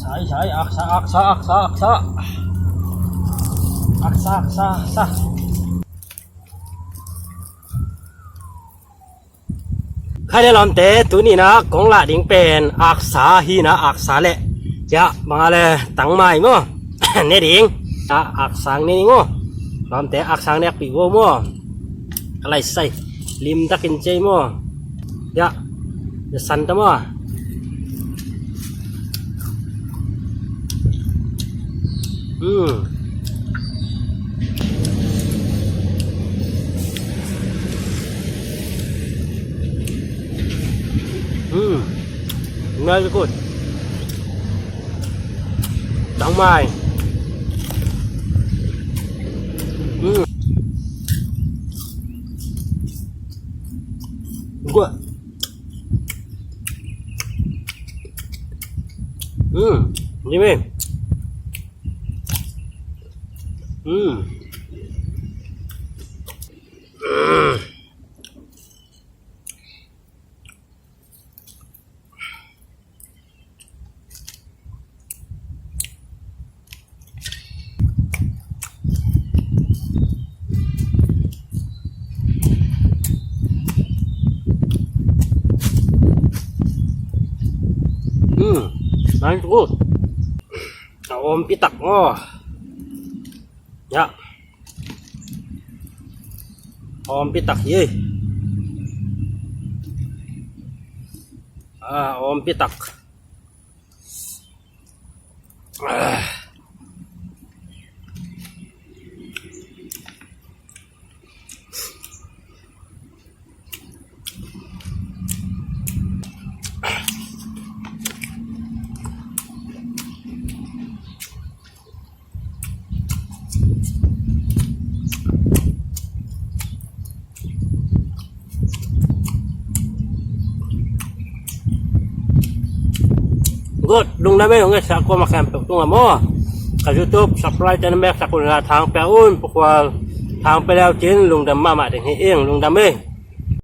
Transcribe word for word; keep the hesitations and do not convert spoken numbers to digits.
Sai, sai, aksa, aksa, aksa, aksa. Aksa, aksa, aksa. Kha le lawmte, tuni na kong lah ding pen aksa hi na, aksa le, ya, bang a le, tangmai maw. Ne ding. A, aksa ne ding maw. Lawmte, aksa nekpih vo maw. Ka lai sai. Lim takin cei maw. Ya. Ya san ta maw. Hmm. Hmm. Very good. Tangmai. Hmm. Good. Hmm. Jimmy. Hmm. Hmm, nice food. A om pitak maw. Ya. Om pitak ye. A om pitak. Good, lungdam ei, hong et sak kuamah khempeuh tungah maw. Ka YouTube subscribe te na mek sak un la, thang pia un, pakhual thang pia le uh cin lungdam mahmah ding hi ing, lungdam ei.